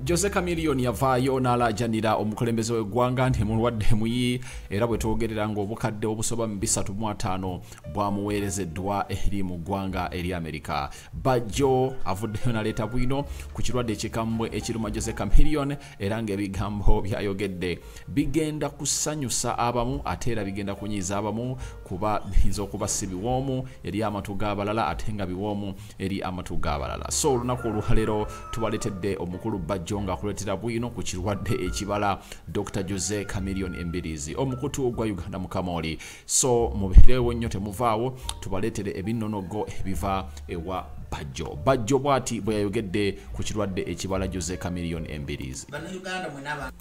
Jose Chameleone yavaayo n'alaajanira omukulembeze w'eggwanga nti mulwadde muyi, era bwe twogerera ng'obukadde obusoba mu 35 bwamuweerezeddwa eri mu ggwanga eri Amerika. Bajjo avuddeyo n'aleeta bwino ku kirwadde ekikambwe ekiruma Jose Chameleone, era ng'ebigambo byayogedde bigenda kusanyusa abamu ate era bigenda kunyiiza abamu, kuba biyinza okuba si biwoomu eri amatu g'abalala ate nga biwoomu eri amatu g'abalala. So olunaku olwaleero tubaleetedde omukulu Bajjo ng'akuleetera bwino ku kirwadde ekibala Dr. Jose Chameleone Embirizi, omukutu gwa Uganda Mukamoli. So mubeerewo nnyo, temuvaawo, tubaleetere ebinnonogo ebiva ewa Bajjo. Bajjo bw'ati bwe yayogedde ku kirwadde ekibala Jose Chameleone Embirizi. Bannayuganda mwenna,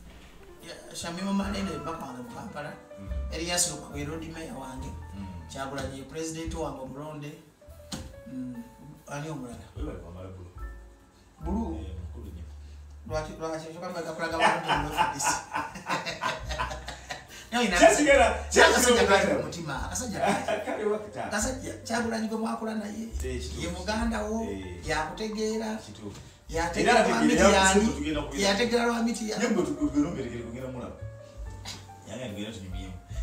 Shamim Malende baka wange mu Kampala, Erias Lukwago Lord Mayor wange, Kyagulanyi pulezidenti wange omulonde, ani omulala? Bulu. Lwaki kulaga abantu mu FDC? Akasajja kali mu mutima, akasajja kali. Akasajja Kyagulanyi gwe mwakola naye ye muganda wo, yakutegeera, yategeera lwa miti yani, yategeera lwa miti yani.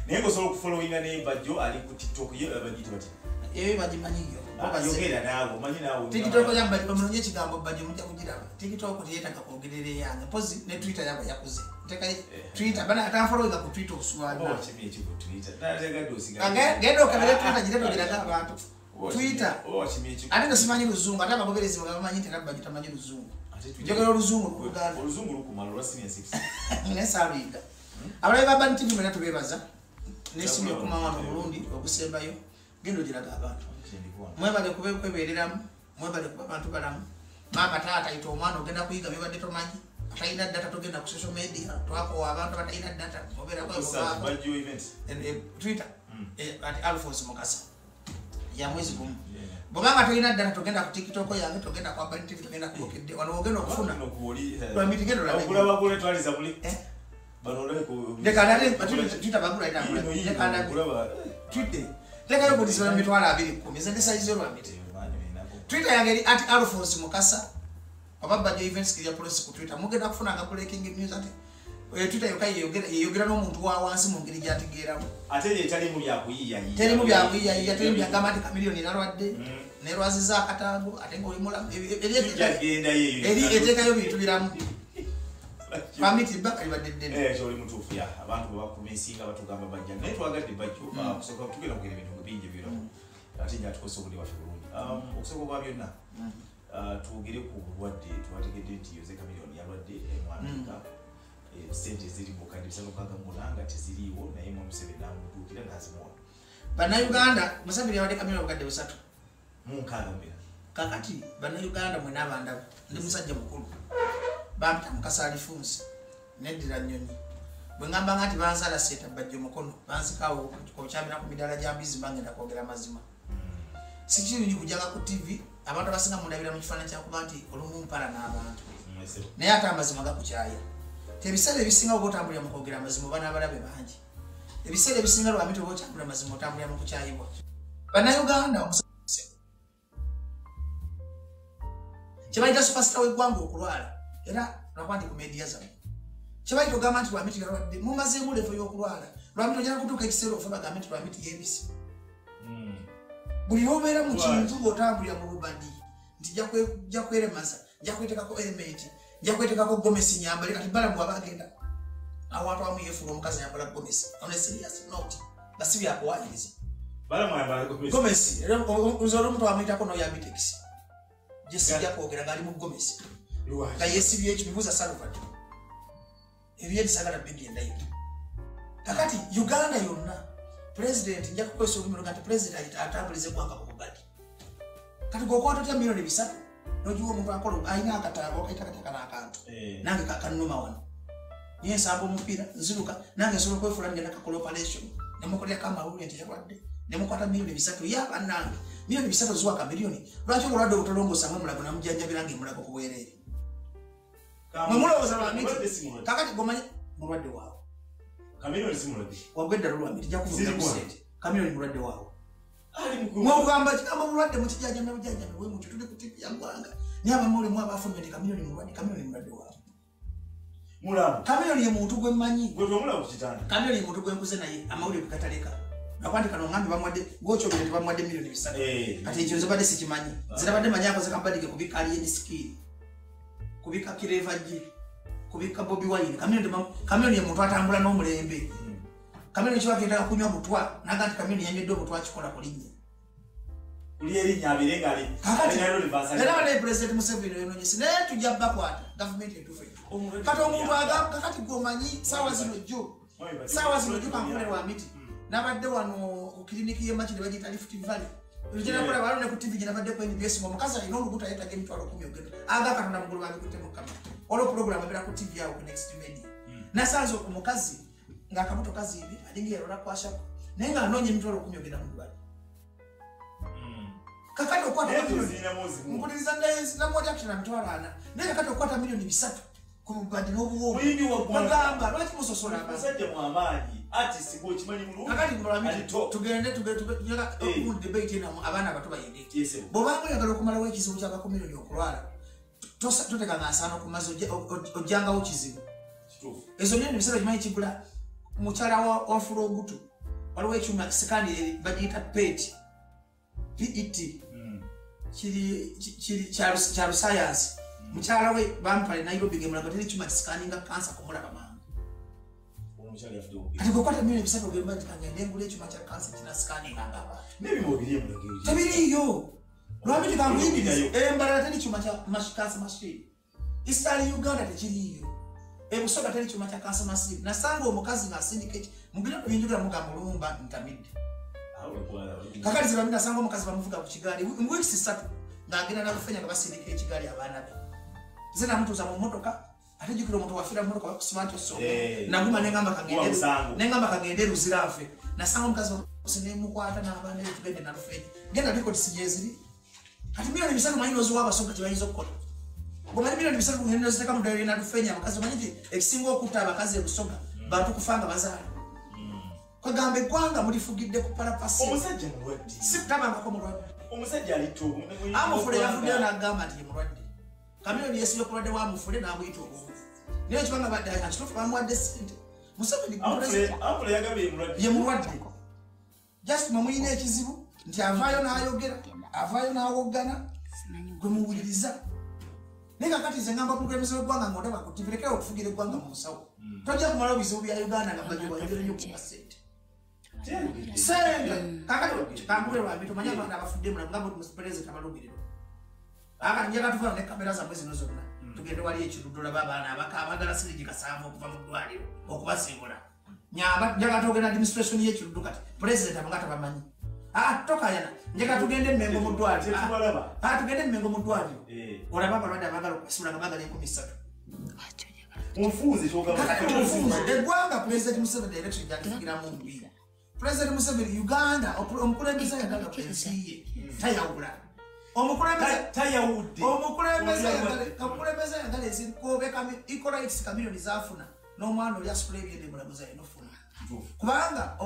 Naye ng'osobola okufollowinga ne Bajjo ali ku TikTok ye, bagiyita bati? Eyo bagimanyiyo. Yogera naawe, omanyi naawe. TikTok ya Bajjo, bamunonye ekigambo Bajjo mujja kugiraba. TikTok teyeetaaga kwogerera eyange, mpozi ne Twitter yabo yakuze. Nteka Twitter bana atanfollowinga ku Twitter oswana. Oba wakimye eki ku Twitter? Nategadde osigala. Genda okebere Twitter gire togiraga abantu. Twitter. Oba wakimye eki? Ate nze simanyi Luzungu, ate abagoberezi bwe bamanyi nti era Bajjo tamanyi Luzungu. Njogera Oluzungu Oluganda. Oluzungu lukumala olwa senior six. Naye saaluyiga. Abalabi ba Ban TV mwena tubeebaza. Nesimye okuma wano omulundi ogusembayo. Genda ogiraga abantu. Mwebale kube kwebeereramu, mwebale kuba bantu balamu. Maama, taata, yita omwana, ogenda kuyiga byobadde tomanyi. Atalina data togenda ku social media, twakoowa abantu abatalina data. Obeerako Search Bajjo event. Twitter ati Alphonse Mukasa ya mwezi gumu. Bw'obanga tolina data togenda ku TikTok yange, togenda ku Urban TV, togenda ku Bukedde. Wano wogenda okufuna. Lwamiti genda olabe. Okulaba kule twaliza muli. Eh? Bano olabe ku Leka nate Twitter bagula ita Yino, yino, leka nate. Okulaba. Twitter. Tekayo kudisibala 200,010. Nze ndi size lwamiti. Twitter yange eri at Alphonse Mukasa. Oba Bajjo Events Kiriya Police ku Twitter. Mugenda kufuna nga breaking news ate. Twitter yokka yeyogera n'omuntu wa wansi mu ngeri gy'ategeeramu. Ate ye talimu byakuyiiyayiiya. Terimu byakuyiiyayiiya, terimu byagamba nti Chameleone nalwadde, nerwaziza akataago, ate ng'oli mulamu. Tujja kugenda yeeyo. Eri eteekayo bintu biramu. Pamiti ebbanga libadde ddene. Eh, oli mutuufu ya. Abantu bwe bakumisinga batugamba bajja. Naye twagadde Bajjo, okusooka tugenda kwogera ebintu bingi ebiramu. Ate nja tukozesa obudde bwaffe bulungi. Okusooka kwa byonna, twogere ku bulwadde. Twategedde nti Jose Chameleone yalwadde mu Amerika. Ssente ziri mu bukadde 368 nga teziriiwo, naye mu Museveni n'amutuukira n'azimuwa. Bannayuganda, Museveni yawadde Chameleone obukadde busatu. Mu nkaaga mu bina. Kakati bannayuganda mwenna abandaba, ndi musajja mukulu. Bampita Mukasa Alifunsi, neddira nnyonyi. Bwe ŋŋamba nga nti banzaala seeta Bajjo mukono, banzikaawo okyamira ku midaala gya mbizi, mba ngenda kwogera mazima. Si kirungi kujjanga ku TV, abantu abasinga mundabira mu kifaananyi kyakuba nti olumu mpala n'abantu. Naye ate amazima gakukyaya. Ebiseera ebisinga oba otambulira mu kwogera amazima oba n'abalabe bangi. Ebiseera ebisinga lwamiti oba otambulira amazima otambulira mu kukyayibwa. Bannayuganda, omusajja kye bayita superstar w'eggwanga okulwala, era lwakuba nti ku media zammwe. Kye bayita ogamba nti Lwamiti yalwadde, mumazeemu level y'okulwala. Lwamiti ojja kutuuka ekiseera ofe bagambe nti Lwamiti yeebise. Buli lw'obeera mu kintu ng'otambulira mu bubadi nti nja kweremaza, nja kwetekako element, nja kwetekako gomesi nyambale. Kati Balamu bw'aba agenda awantu awamu yeefuula omukazi ayambala gomesi. On a serious note, nga si byakuwaayiriza. Balamu ayambala gomesi. Gomesi, era nze olumu twamuyitako n'oya Bitex. Gye sijja kwogera ng'ali mu gomesi. Lwaki? Nga yeesibye ekyo, bibuuza Salvador. Ebyo sagala bigendayo. Kakati Uganda yonna, pulezidenti, nja kukozesa olulimi oluganda nti pulezidenti atambuliza eggwanga ku bubadi. Kati gweokwata otya 300,000,000 n'ogiwa omuntu akola alina akataago okayita kataka n'akantu. Nange kanuma wano. Niye nsamba omupiira, nziruka, nange nsobola okwefuula ngenda kakola operation. Ne mukolerako amawulire nti yalwadde. Ne mukwata 300,000,000 ye abannange. 300,000 ziwa Chameleone. Lwaki obulwadde obutolongoosa mwe Mulago namujjanjabira ng'emulago ku bwereere? Mwe mulowooza Lwamiti. Mulwadde si mulwadde. Kakati gomanye mulwadde waawe. Chameleone si mulwadde. Wagwa eddala Lwamiti, nja kuvunja ku Siri ssente. Chameleone mulwadde waawe. Ali mukulu. Mwogamba kigambo bulwadde mukijjanjamya bujjanjamya bwe mutyo, tuli ku TV ya ggwanga. Naye abamu olimu abaafulumye nti Chameleone mulwadde, Chameleone mulwadde waawe. Mulamu. Chameleone ye muntu gwe mmanyi. Gwe tomulaba ku kitanda. Chameleone ye muntu gwe nkuze naye amawulire gataleka. Nakwandi kano ngambe bamuwadde gwokyogere nti bamuwadde 3 million. Kati ekyo nze badde sikimanyi. Nze nabadde manyi akoze kabadike kubika Alien Skin, kubika Clever J, kubika Bobi Wine. Chameleone ye muntu atambula n'omulembe. Chameleone kiba kiyetaaga kunywa butwa, naga nti Chameleone yanywedde obutwa akikola ku linnya. Kuli erinnya abeere ng'ali Kakati alina reverse. Era bane President Museveni yononyese naye tujja bakwata gavumenti etufe. Kati omuntu agamba kakati gwomanyi saawa zino jjo, saawa zino jjo kankulerwa miti. Nabadde wano ku kiriniki y'e Makindye bagiyita Rift Valley. Olugenda kulaba waliwo ne ku TV gye nabadde ku NBS ng'omukazi alina olubuto yeetaaga 10,000 ogenda. Aga Katonda mugulu babikutte mu kamera. Waliwo program ebeera ku TV awo ku Next Media. Nasanze omukazi ng'akabuto kazimbye alinga yalola kwashako naye ng'anoonya 10,000 ogenda mu ddwaliro. Kakati okwata Naye miliyoni tozirinamu ozimu. Mpuliriza namuwadde akitana 40,000 naye kakati okwata 3 million ku mubadde n'obuwoomi. Muyimbi wa ggwanga. Bagamba lwaki musosola abantu? Musajja mwamaanyi, artist gw'okimanyi bulungi. Kakati mulami Ali top. Tugende debate eno abaana abato bayige. Yes, sir. Bw'obanga oyagala okumalawo ekizibu ky'abakomiliyoni okulwala, totekanga nsaano ku mazzi, ojjangawo kizibu. Kituufu. Ezo 3 million kimanyi kigula mukyala wafula ogutu. Waliwo ekyuma scan bagiyita PET, PET, kiri kya science. Mukyala we bamutwala e Nairobi ngemulaga teri kyuma kisikaninga kansa kumulaba mangu. Ono omukyala yafudde obugezi. Kati bw'okwata 3 million ogamba nti kangende ngula ekyuma kya kansa kinasikaninga ng'abantu. N'ebimwe biri emulago. Tebiriiyo. Lwaki kankuyigiriza? Embalala teri kyuma kya cancer machine. Eastern Uganda tekiriiyo. Ebusoga teri kyuma kya cancer machine. Nasanga omukazi ng'asindika eki mubiro binjulira mugamba olumba ntamidde. Awo ekwala, oli- Kakati zibambi nasanga omukazi bamuvuga ku kigaali mu weeks 3 ng'agenda nalufenya nga basindika ekigaali abaana be. Nze namutuuza mu mmotoka ate jjukira omuntu wafiira mu mmotoka bakusiba nti osooka. Naguma ne ŋŋamba Guba musango. Ne ŋŋamba kangende Luzira nfe. Nasanga omukazi nemukwata n'abaana be tugende nalufenya. Genda records gyeziri. Kati 3 million manyi n'oziwa Abasoga kye bayinza okukola. Bw'omanyi 3 million ngenda oziteeka mu ddwaliro Nalufenya abakazi omanyi nti ekisinga okutta abakazi e Busoga bantu kufa nga bazaala. Kwegamba eggwanga mulifugidde ku palapasi. Omusajja mulwadde. Si tabangako mulwadde. Omusajja ali top. Amufule yavuddeyo n'agamba nti ye mulwadde. Chameleone yeesibye ku bulwadde wa Mufule n'amuyita obwongo. Naye ekibanga badde kituufu bamuwadde ssente. Museveni Amufule yagambye ye mulwadde. Ye mulwadde. Just mwe muyina ekizibu nti avaayo n'ayogera, avaayo n'awoggana, gwe muwuliriza. Naye kakati nze ngamba omukulembeze w'eggwanga ng'ondaba ku TV lekera okufugira eggwanga mu nsawo. Tojja kumalawo bizibu bya Uganda nga bajja wayogera nnyo ku ssente. Sente! Kakati kankubire lwambi tomanyi abaana abafudde mulamu nga president abalumirirwa. Akati njagala tuvayo ne kamera zammwe zino zonna. Tugende wali ekiruddu olaba abaana abagala siringi 7 okuva mu ddwaliro okubasiibula. Nyamba njagala twogera administration y'ekiruddu kati president abo nga tabamanyi. Ah, tokayana njagala tugende Emmengo mu ddwaliro. Tetubalaba. Ah, tugende Emmengo mu ddwaliro. Olaba abalwadde abaagala okubasiibula nga baagala 3,000. Mufunze kyogamba. Kakati mufunze eggwanga President Museveni direction gyalifugiramu mbi. President Museveni Uganda omukulembeze ayagala ensi ye tayawula. Omukulembeze Tayawudde. Omukulembeze omukulembeze ayagala ensi kobe equal rights Chameleone zaafuna n'omwana oli asitula ebyenda emulamuzi alina ofuna. Kubanga